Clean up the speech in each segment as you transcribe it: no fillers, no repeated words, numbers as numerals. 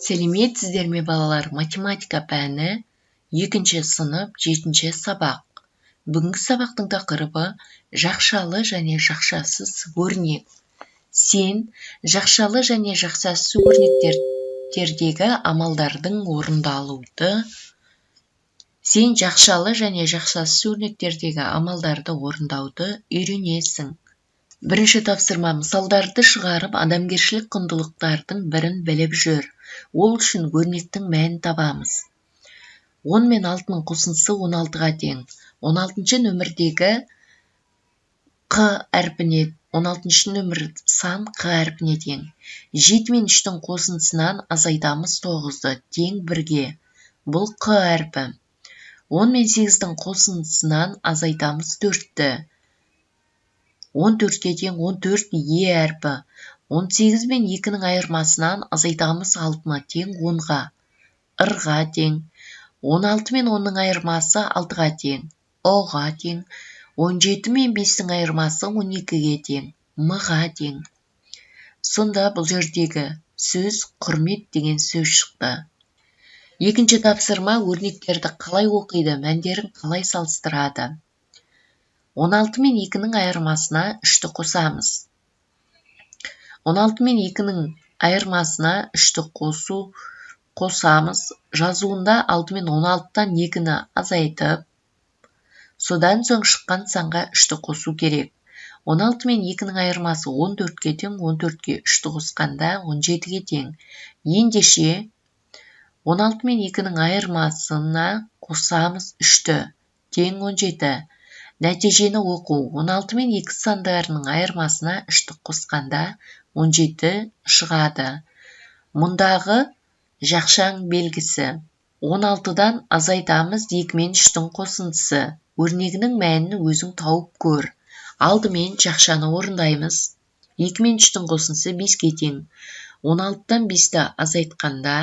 Сәлеметсіздер ме, балалар! Математика пәні, екінші сынып, жетінші сабақ. Бүгінгі сабақтың тақырыбы: жақшалы және жақшасыз өрнек. Сен жақшалы және жақшасыз өрнектердегі амалдардың орындалуды Сен жақшалы және жақшасыз өрнектердегі амалдарды орындауды үйренесің. Бірінші тапсырма: мысалдарды шығарып, адамгершілік құндылықтардың бірін біліп жүр. Ол үшін өрнектің мәнін табамыз. 10 мен 6-ның қосындысы 16-ға тең. 16 нөмірдегі Қ әрпіне, 16 нөмір сан Қ әрпіне тең. 7 мен 3-тің қосындысынан азайтамыз 9-ды, тең 1-ге. Бұл Қ әрпі. 10 мен 8-дің қосындысынан азайтамыз 4-ті. 14-ке тең, 14 Е әрпі. 18 мен 2-нің айырмасынан азайтамыз 6-ны, тең 10-ға. Р-ға тең. 16 мен 10-ның айырмасы 6-ға тең. Ұ-ға тең. 17 мен 5-тің айырмасы 12-ге тең. М-ға тең. Сонда бұл жердегі сөз құрмет деген сөз шықты. Екінші тапсырма: өрнектерді қалай оқиды, мәндерін қалай салыстырады? 16 мен 2-нің айырмасына 3-ті қосамыз. 16 мен 2-нің айырмасына 3-ті қосамыз. Жазуында алдымен 16-дан 2-ні азайтып, содан соң шыққан санға 3-ті қосу керек. 16 мен 2-нің айырмасы 14-ке тең, 14-ке 3-ті қосқанда 17-ге тең. Ендеше 16 мен 2-нің айырмасына қосамыз 3-ті, тең 17. Нәтижені оқу: 16 мен 2 сандарының айырмасына 3-ті қосқанда 17 шығады. Мұндағы жақшаң белгісі. 16-дан азайтамыз 2 мен 3-тің қосындысы. Өрнегінің мәнін өзің тауып көр. Алдымен жақшаны орындаймыз. 2 мен 3-тің қосындысы 5-ке тең. 16-дан 5-ті азайтқанда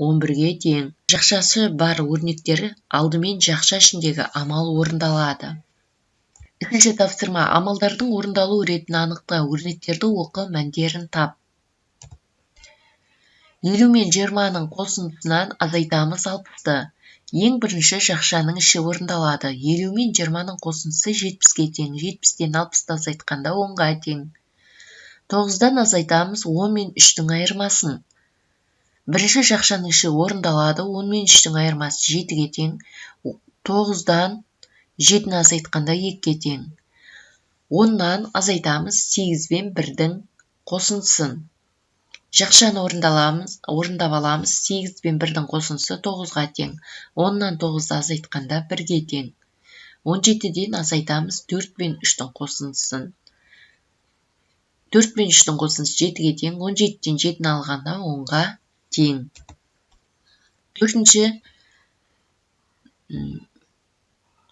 11-ге тең. Жақшасы бар өрнектер алдымен жақша ішіндегі амал орындалады. Үшінші тапсырма: амалдардың орындалу ретін анықта, өрнектерді оқы, мәндерін тап. 50 мен 20-ның қосындысынан азайтамыз 60-ты. Ең бірінші жақшаның іші орындалады. 50 мен 20-ның қосындысы 70-ке тең. 70-тен 60-ты азайтқанда 10-ға тең. 9-дан азайтамыз 10 мен 3-тің айырмасын. Бірінші жақшаның іші орындалады. 10 мен 3-тің айырмасы 7-ге тең. 9-дан 7-ні азайтқанда 2-ге тең. 10-нан азайтамыз 8 бен 1-дің қосындысын. Жақшаны орындап аламыз. 8 бен 1-дің қосындысы 9-ға тең. 10-нан 9-ды азайтқанда 1-ге тең. 17-ден азайтамыз 4 бен 3-тің қосындысын. 4 бен 3-тің қосындысы 7-ге тең. 17-ден 7-ні алғанда 10-ға тең. Төртінші,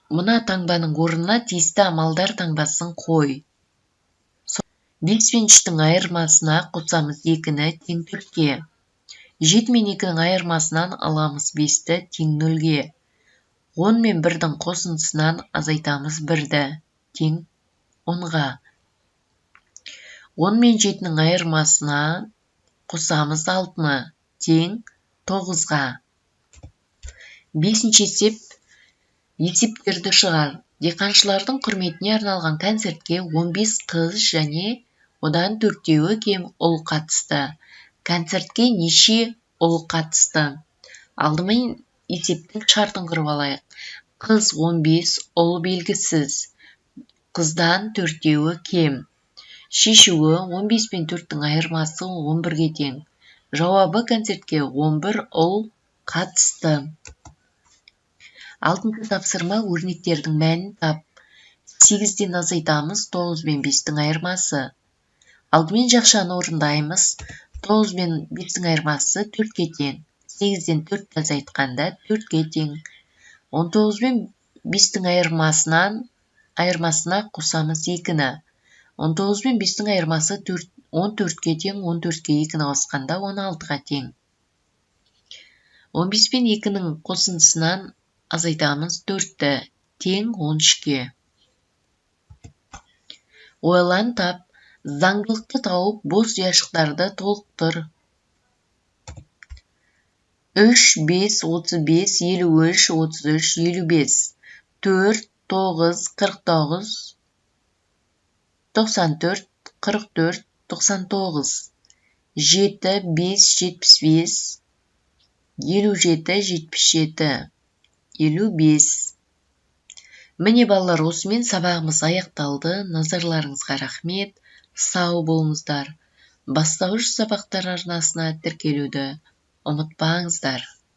мына таңбаның орнына тиісті амалдар таңбасын қой. 5 пен 3-тің айырмасына қосамыз 2-ні, тең 4-ке. 7 мен 2-нің айырмасынан аламыз 5-ті, тең 0-ге. 10 мен 1-дің қосындысынан азайтамыз 1-ді, тең 10-ға. 10 мен 7-нің айырмасына қосамыз 6-ны, тең 9-ға. Бесінші есеп: есептерді шығар. Диқаншылардың құрметіне арналған концертке 15 қыз және одан төртеуі кем ұл қатысты. Концертке неше ұл қатысты? Алдымен есептің шартын құрып алайық. Қыз 15, ұл белгісіз. Қыздан төртеуі кем. Шешуі: 15 пен 4-тің айырмасы 11-ге тең. Жауабы: концертке 11 ұл қатысты. Алтыншы тапсырма: өрнектердің мәнін тап. 8-ден азайтамыз 9 бен 5-тің айырмасы. Алдымен жақшаны орындаймыз. 9 бен 5-тің айырмасы 4-ке тең. 8-ден 4-ті азайтқанда 4-ке тең. 19 бен 5-тің айырмасына қосамыз 2-ні. 19 бен 5-тің айырмасы 14-ке тең. 14-ке 2-ні қосқанда 16-ға тең. 15 пен 2-нің қосындысынан азайтамыз 4-ті, тең 13-ке. Ойлан тап, заңдылықты тауып, бос ұяшықтарды толықтыр. 3, 5, 35, 53, 33, 55. 4, 9, 49, 94, 44, 99. 7, 5, 75, 57, 77, 55. Міне, балалар, осымен сабағымыз аяқталды. Назарларыңызға рахмет. Сау болыңыздар. Бастауыш сабақтар арнасына тіркелуді ұмытпаңыздар.